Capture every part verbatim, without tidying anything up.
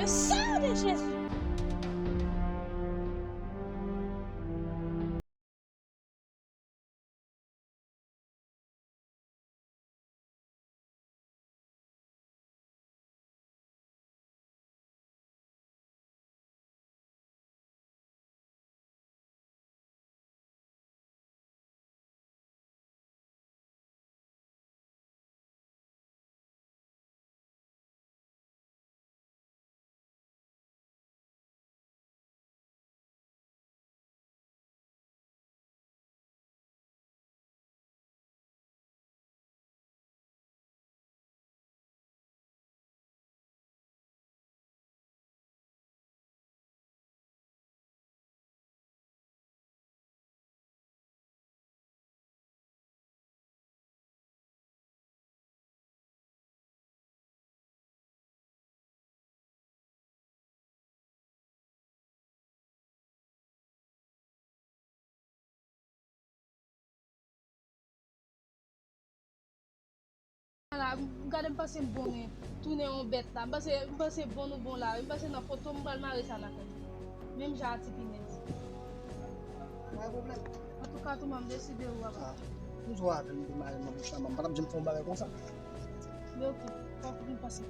Le sang de Jésus. La, gade m panse m bon, men tounen yon bèt la. M panse, m panse bon nou bon la. M panse nan foto m pral mare sa lakay. Menm jan a ti pinèz. Pa gen pwoblèm. Antouka, tou, m deside ou ap. Ah, m swa avè m demare nan bouch la, m pa t ap janm fè yon bagay konsa. Men oke, fòk vin pase.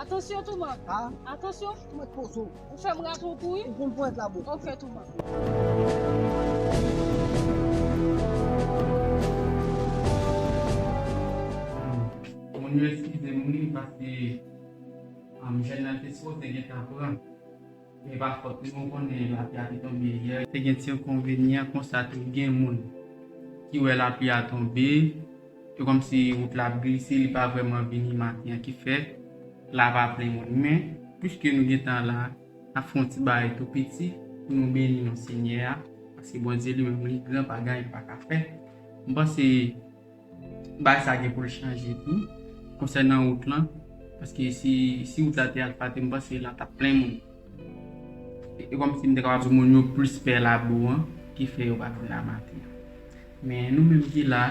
Atansyon, Touman. Ah? Atansyon. Touman, pozo. Ou fè m rate yon kou, wi. Ou konn pwent la, bro. Oke, Touman. Moun yo eskize m, wi, paske, um, jèn nan te sipoze gentan pran. E pa fòt li, nou konnen lapli a te tonbe yè. Te gen ti enkonvenyan konsa tou, gen moun ki wè lapli a tonbe, e kòmsi wout la ap glise, li pa vrèman vini maten an, ki fè la pa plen moun. Men, piske nou gentan la, n ap fè yon ti bagay tou piti pou nou beni non Senyè a, paske Bondye li menm li gran, pa gen anyen li pa ka fè. M panse bagay sa gen pou l chanje tou, konsènan wout lan, paske si, si wout la te asfalte, m panse la t ap plen moun. E, e kòmsi m te kapab di moun yo plis pè labou an, ki fè yo pa vin la maten an. Men nou menm ki la,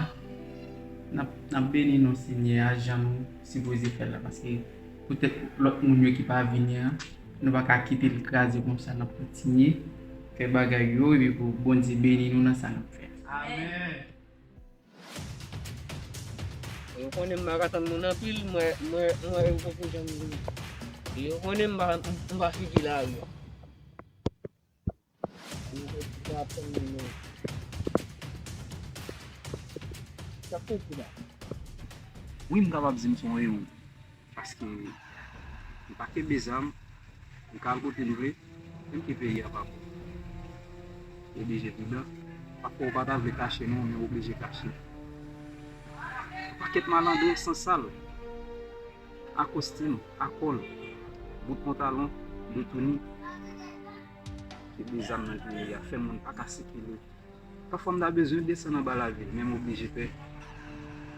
n ap, n ap beni non Senyè a jan nou sipoze fè l la, paske poutèt lòt moun yo ki pa vini an, nou pa ka kite l kraze konsa, n ap kontinye fè bagay yo, epi pou Bondye beni nou nan sa n ap fè. Amèn. Yo konnen m pa ka tann moun anpil, mwen, mwen, mwen, yo poko janm vini. Yo konnen m pa, m pa figi lari a. Yo pa ap tann moun non. Sa fè kou la. Wi, m kapab di m se yon ewo. Paske m pa kenbe zam, m ka al kote m vle, menm ke peyi a pa bon. Ou oblije pridan. Pafwa ou pa ta vle kache non, men ou oblije kache. Kèt malandren san sal, a kostim, a kòl, bout pantalon, boutouni, ki de zam nan peyi a, fè moun pa ka sikile. Pafwa m ta bezwen desann anba lavil, men m oblije pè.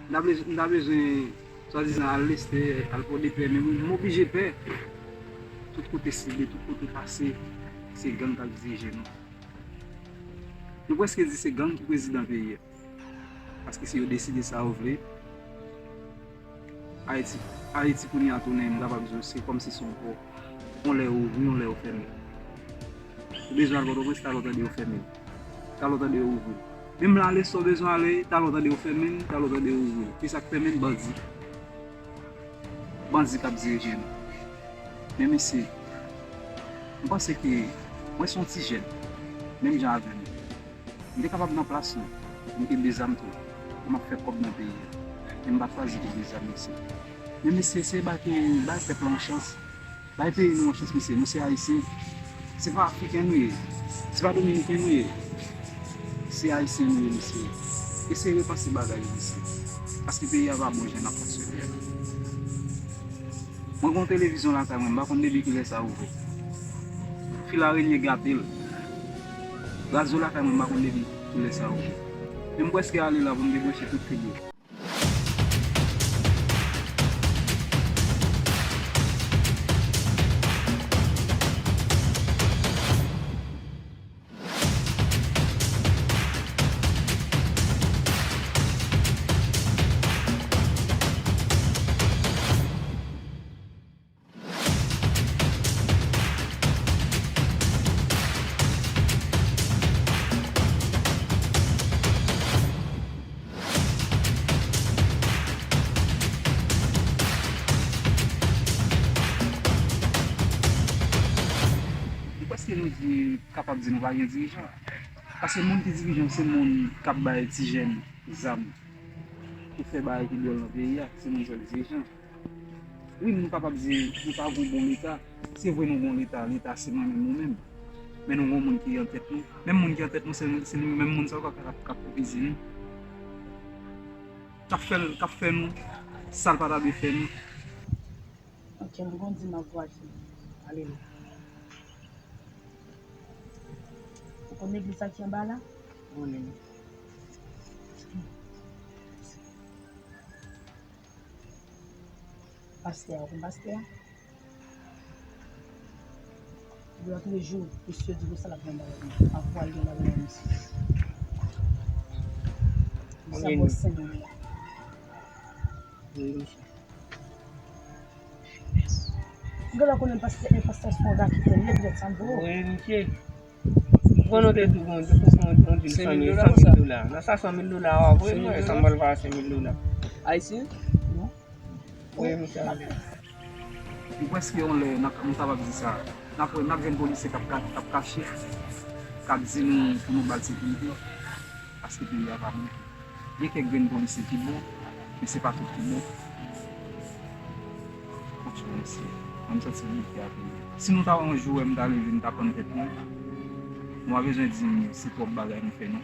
M ta bezwen, m ta bezwen, swadizan, al leste, al Pòdepè, men m oblije pè. Tout kote sible, tout kote pase, se gang k ap dirije nou. Nou prèske di se gang ki prezidan peyi a. Paske si yo deside sa yo vle, Ayiti, Ayiti kounye a tounen, m kapab di w, se kòmsi se yon pò. Yon lè yo ouvri, yon lè yo fèmen. Ou bezwen al Pòtoprens, talè w tande yo fèmen. Talè w tande yo ouvri. Menm la, lè sa w bezwen ale, talè w tande yo fèmen, talè w tande yo ouvri. Kisa k fèmen? Bandi. Bandi k ap dirije nou. Men mesye, m panse ke mwen se yon ti jèn, menm jan avè nou. M te kapab nan plas nou, m te de zam tou, pou m ap fè kòb nan peyi a. Men m pa chwazi pou de zam, mesye. Men mesye, se bay peyi, bay pèp la yon chans. Bay peyi nou yon chans, mesye. Nou se Ayisyen. Se pa Afriken nou ye. Se pa Dominiken nou ye. Se Ayisyen nou ye, mesye. Eseye repanse bagay yo, mesye. Paske peyi a pa bon jan n ap fonksyone a. Mwen gen yon televizyon lakay mwen, m pa konn depi kilè sa ouvè. Fil arenye gate l. Radyo lakay mwen, m pa konn depi kilè sa ouvè. Men m prèske ale la pou m debranche tout fil yo. Prèske nou di, kapab di nou pa gen dirijan. Paske moun ki dirijan se moun k ap bay ti jèn zam pou fè bagay ki dwòl nan peyi a, se moun sa k dirijan. Wi, nou kapab di nou pa gen yon bon Leta. Se vre nou gen yon Leta, Leta se mwen menm ou menm. Men nou gen yon moun ki an tèt nou. Menm moun ki an tèt nou, se, se li menm moun sa yo k ap, k ap, k ap pwoteje nou. K ap fè, k ap fè nou sa l pa ta dwe fè nou. Ok, m kondi m ap vwaze. Ale la. Ou konn legliz sa ki anba la? Konnen. Pastè a, ou konn pastè a? Yo a toulejou, mesye di konsa l ap gen bagay, ap pral gen bagay la, mesye. Sa bon, Senyè. Wi, mesye. Gade konnen pastè, e pastè Sponda ki te lè, lè sa bro. Wi, misye. Bon, nou te tou bon, te fon, fon, fon dil san mil, san mil dola. Nan sa san mil dola, a, wi, mwen, san mil dola, sa m pral pase mil dola. Ayisyen? Non. Wi, misye. Nou prèske yon lè, n ap, nou kapab di sa. N ap wè, n ap jwenn polisye k ap ka-, k ap kache, k ap di nou pou nou ba l sekirite, paske peyi a pa bon. Gen kèk grenn polisye ki bon, men se pa tout ki bon. Franchman, mesye, mwen m santi m moute a peyi. Si nou ta wè yon jou wè m ta leve, m ta pann tèt mwen, nou pa bezwen di m se twòp bagay m fè, non.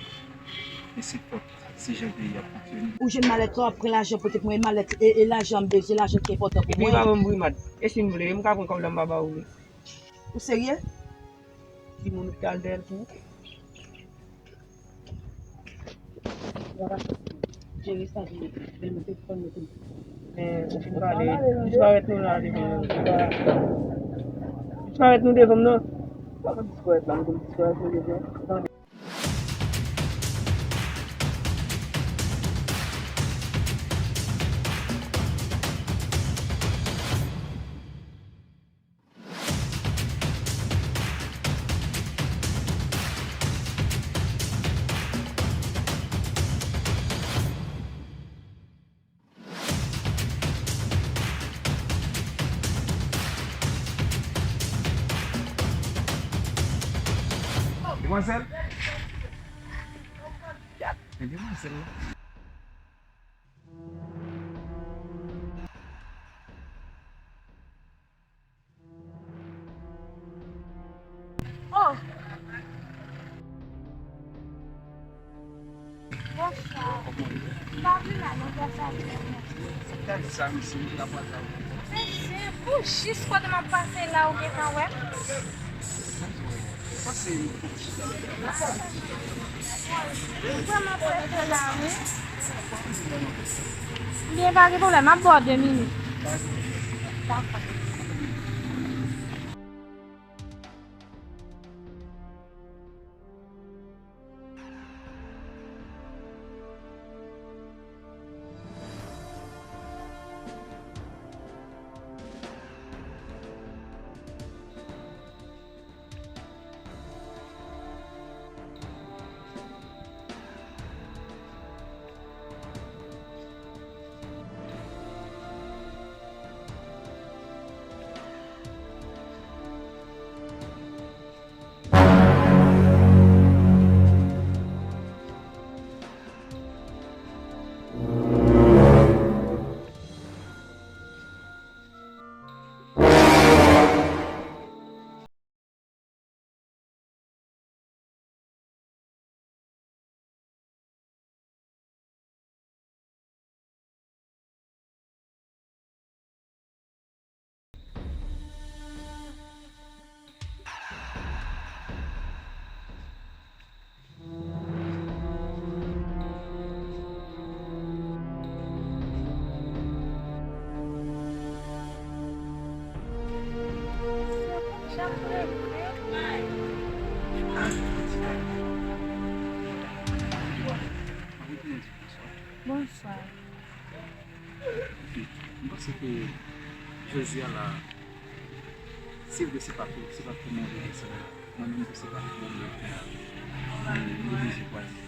Men se fòt, se jan peyi a fonksyone. Ou jwenn malèt la, w ap pran lajan pou tèt mwen, e malèt, e, e lajan m bezwen, lajan ki enpòtan pou mwen. Epi pa ban m brimad. E si m vle, m ka pran kòb la, m pa ba ou li. Ou serye? Timoun ou t al dèyè l tou. Jere sa, jere. Lè nou te pran nou te. Men, ou fin pale. Disparèt nou la, devan nou. Disparèt nou devan m, non. Ou pa konn disparèt la, m konn disparèt nou devan. Demwazèl? Men demwazèl la. Oh! Bonswa. M pa vle la non, sa sa vle. Gade sa, mesye, la pral la. Mesye, pou jis kote m ap pase la, ou gentan wè m? Pase. Ou vrèman prese la, wi. Byen, pa gen pwoblèm, m ap ba w de minit. Dakò. Bonswa. Epi, m panse ke jodi a la, se vre se pa pou, se pa pou mwen vle desann. Mwen menm tou se pa pou mwen vle desann. Mwen bezwen pwazon.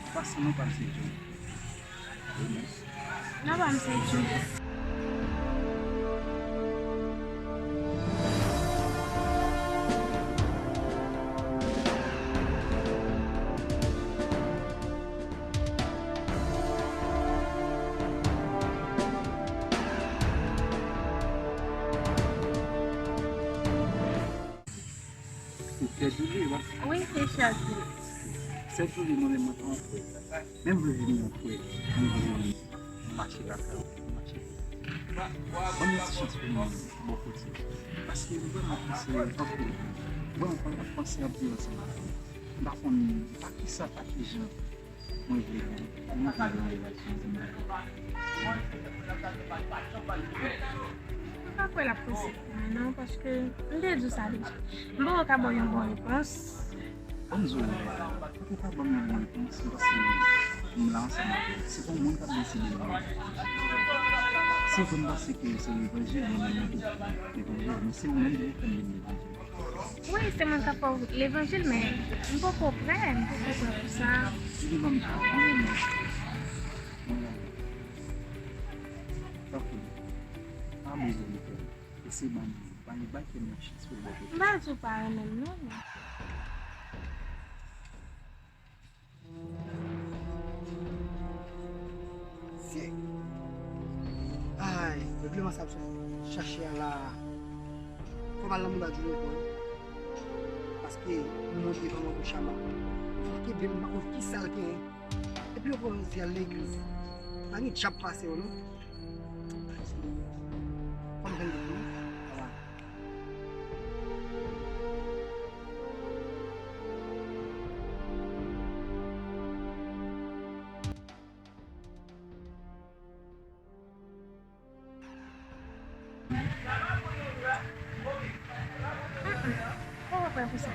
An pasan, non pa m se John. Wi, men. Non pa m se John. Ou Sè Julie, wi. Wi, se Sè Julie. Sè Julie, mwen menm, mwen pa yon frè. Men m vle vin yon frè. Mwen vle vin mache lakay ou, mache. Ban m yon ti chans pou mwen bò kote. Paske m vrèman panse anpil. Vrèman, m ap panse anpil ansanm avè w. M pa konn pa kisa, pa kijan. Mwen vle, mwen vle yon relasyon. Mwen pa kwè l ap posib pou mwen non, paske m te di w sa deja. M poko ka ba w yon bon repons. Ban m di w, ou ka ban m yon bon repons, paske m la ansanm avè w. Se pa yon moun k ap deside mwen. Se vre m panse ke se levanjil, mwen menm mwen te levanjil, men se ou menm ki fè m vin levanjil. Wi, se mwen k ap fè w levanjil, men m poko prè, m poko prè pou sa. Li ban m tout, mwen renmen. Mwen renmen. Tanpri. Pa bezwen de kè. Eseye ban m, bay, bay kè m yon chans pou l bò kote. M pa di w pa renmen m non, men. Se, ay, regleman sa m sot chache a la. Fò m al nan mouda Djouly ankò, wi. Paske m montre kòman pou chama. Fò l kenbe m, m pa konn kisa l genyen. Epi yo pran di al legliz. Pa gen djab pase yo, non. Fò m jwenn li pou mwen. Poko prè pou sa.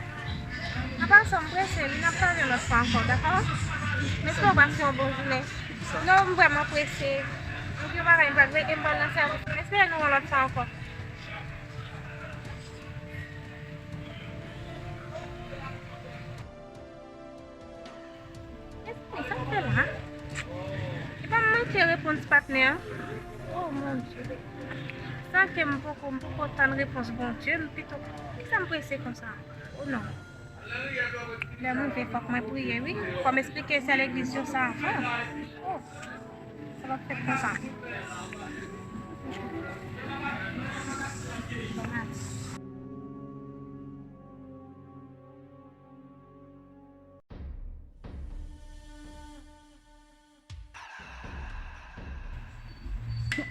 Apa sa, m prese wi, n ap pale yon lòt fwa ankò, dakò? M espere w pase yon bon jounen. Non, m vrèman prese. M gen yon bagay m pral regle, m pral nan sèvis. M espere nou yon lòt fwa ankò. Mezanmi, sa m fè la? Epa m manke repons patnè an? Oh mon Dieu. Sa ke m poko, m poko tann repons Bondye, m pito, kisa m prese konsa? Oh non. Lè m rive, fòk mwen priye, wi. Fò m esplike sè legliz yo sa avan. Oh. Sa p ap fèt konsa.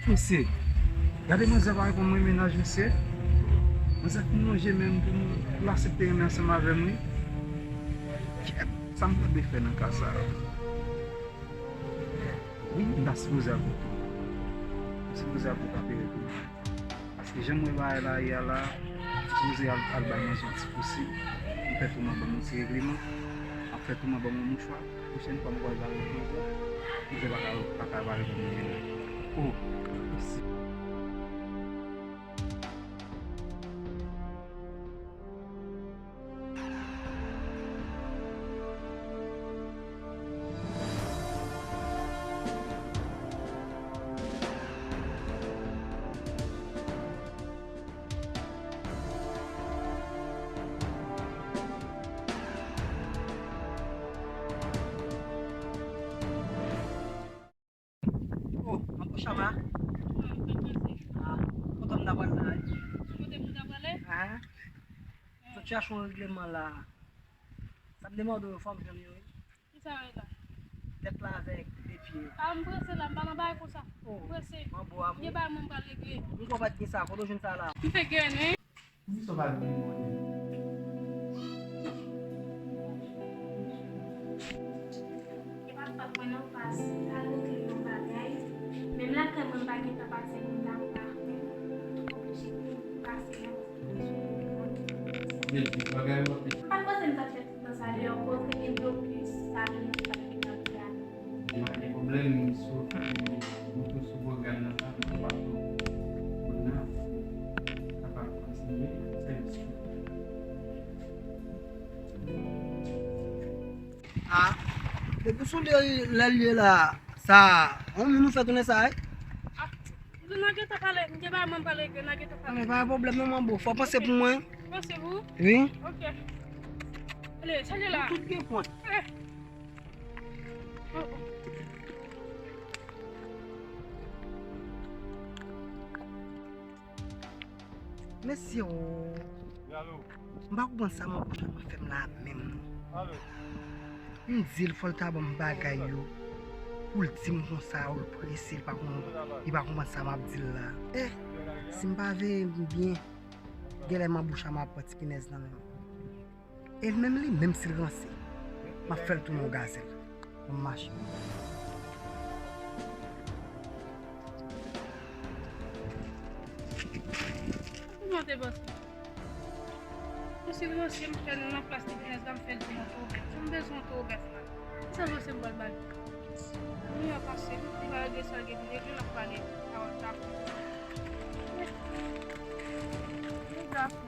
Mesye, gade manzè pa reponn mwen mennaj misye. Manzè fin lonje men m pou m, pou l aksepte renmen ansanm avè m, wi. Kèt, sa m ta dwe fè nan ka sa a? Wi, m ta sipoze al kote. M sipoze al kote apere tou. Paske jan m wè bagay la ye a la, m sipoze al, al bay manzè yon ti pousi. M fè Touma ban m yon ti regleman. M ap fè Touma ban m yon mouchwa. Pwochèn fwa m pral pale ak manzè, manzè pa ka, pa ka pale pou mwen. Oh, mèsi. Oh, Manbo Chama. Ah, kote m ta pral la? Kote m ta prale? Ah. Sot chache yon regleman la. Sa m te mande w yo, fò m jwenn yo, wi. Ki sa yo ye la? Tèt la avèk de pye. Ah, m prese la, m pa nan bagay konsa. Oh, m prese. Manbo a, m gen bagay mwen m pral regle. M kwè w pa t gen sa, kote w jwenn sa la? M te gen, wi. Poukisa w pa vin mande? E pa fòt mwen non, pas al regle yon bagay. Menm lakay mwen pa gentan pase moun la pa fè. Oblije pou pase yon. Bagay w ap. M pa t panse m t ap fè tout tan sa deyò, kote gen blokis, sa vin nan bagay la. Mwen gen pwoblèm sou, sou pwogram nan la, mwen pa tou. Kounye a, kapab kontinye sèvis. Ah, depi sou lè, lè l ye la, sa, on moun nou fè tounen sa, wi? Ah, nou nan gentan pale, m gen bagay mwen pale, gen nan gentan pale. Anben, pa gen pwoblèm non, manbo. Fò w panse pou mwen. Panse pou? Wi. Ok. Ale, chaje la. Nou tout gen pwen. Ale. Oh, oh. Mesye, o. Wi, alo. M pa konprann sa manbo Chama fè m la menm non. Alo. M di l fò l ta ban m bagay yo. Pou l di m konsa, ou l prese, li pa konn, li pa konprann sa m ap di l la. Eh, si m pa veye m byen, genlè manbo Chama ap pran ti pinèz nan men m. E menm li, menm si l ranse, m ap fè l tounen yon gazèl. Ban m mache. Kòman w te panse? Mwen si l ranse, m fè l nan plas li vin la, m fè l vin yon toro bèf. Jan m bezwen yon toro bèf la. Kisa w panse m pral ba l? Li a pase, li va regle sa l gen pou l regle, l ap pale pawòl sa. Li dakò.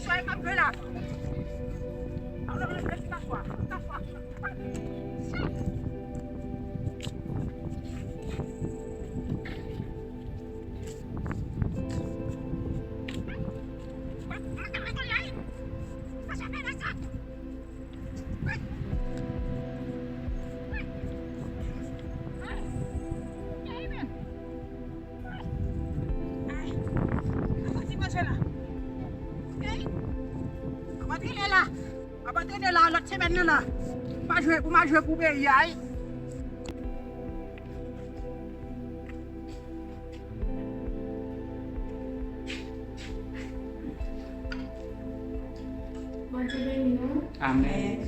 Soyez pas là. Abandone la, lòt semèn nan la. Ou pa jwe, ou pa jwe pou peyi a, wi. Bondye beni nou. Amèn.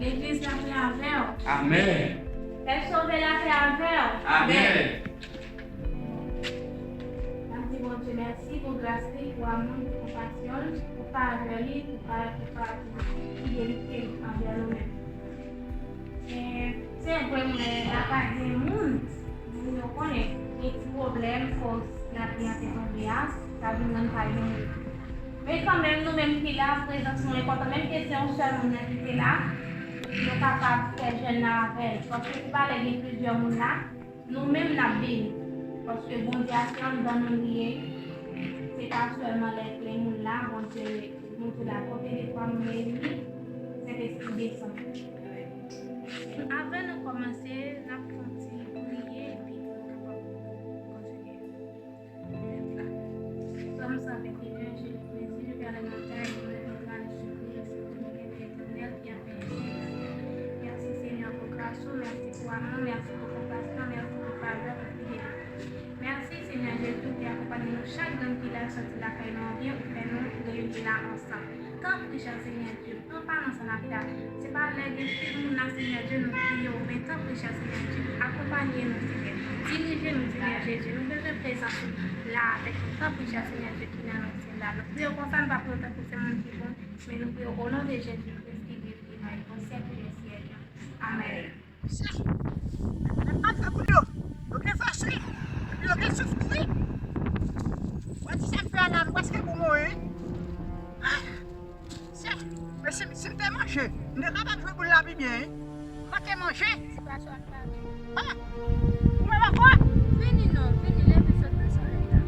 Legliz la fè avè w. Amèn. Pèp sove la fè avè w. Amèn. N ap di Bondye mèsi pou gras li, pou amou l, pou konpasyon l, pou favè li, pou pa, pou pa, pou fidelite l anvè nou menm. E, se vre, mwen, lakay de moun, moun yo konnen, gen ti pwoblèm, koz lapli an te tonbe a, sa vin rann kay de moun. Men kanmenm, nou menm ki la, prezans nou enpòtan, menm ke se yon sèl moun nan ki te la, nou kapab fè jèn nan avè l. Paske si pa lè gen plizyè moun la, nou menm n ap beni. Paske Bondye a se anndan nou li ye, se pa sèlman lè plen moun la, Bondye, Bondye la. Kote de twa moun reyini, Sentespri desann. Avan nou kòmanse, n ap fè yon ti priye, epi nou kapab kontinye. Mèsi pou konpasyon, mèsi pou favè, pou fidelite. Mèsi, Senyè Jezi, ou te akonpanye nou chak grenn ki la soti lakay nou an byen, ou fè nou reyini la ansanm. Tanpri, chè Senyè Dye, pran pa nan sa n ap fè a. Se pa lè gen tout moun la, Senyè Dye, nou priye w, men tanpri, chè Senyè Dye, akonpanye nou, Senyè. Dirije nou, Senyè Jezi. Nou bezwen prezans ou la avèk nou. Tanpri, chè Senyè Dye, ki nan nan syèl la. Nou priye w konsa, nou pa priye w tankou se moun ki bon, men nou priye w o non de Jezi Kris ki viv, ki règne pou syèk dè syèk. Amèn. Chè, men pa fè moun yo. Yo gen fòs, wi. Epi yo gen souf tou, wi. Wè ti sa m fè a la, m prèske gou mouri, wi. Ah, chè, men si, si m te manje, m te kapab jwe boul la pi byen, wi. M pa te manje. Ah, ou menm ankò? Vini non, vini, leve sot nan solèy la.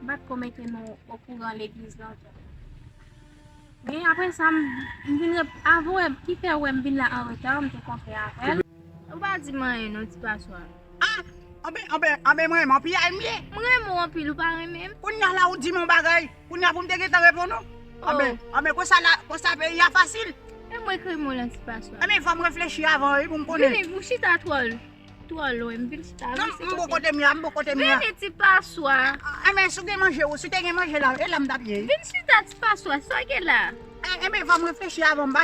M pa t ko mete nou okouran legliz lan tou. Men apre sa, m, m vin rep-, avan w wè, ki fè w wè m vin la an reta, m te kontre avè l. Ou pa di m anyen non, ti paswa. Ah! Anben, anben, anben, mwen, mwen piyay m ye. M renmen w anpil, ou pa renmen m? Kounye a la, ou di m yon bagay. Kounye a pou m te gentan reponn ou. Anben, anben, konsa la, konsa peyi a fasil. E mwen k renmen w lan, ti paswa. Anben, fò m reflechi avan, wi, pou m konnen. Vini, m chita twò, twò lwen, m vin chita. Non, m bon kote m ye a, m bon kote m ye a. Vini, ti paswa. Anben, si w gen manje, ou, si w te gen manje la, e la m t ap ye. Vin chita, ti paswa, sa w gen la? Anben, fò m reflechi avan, m pa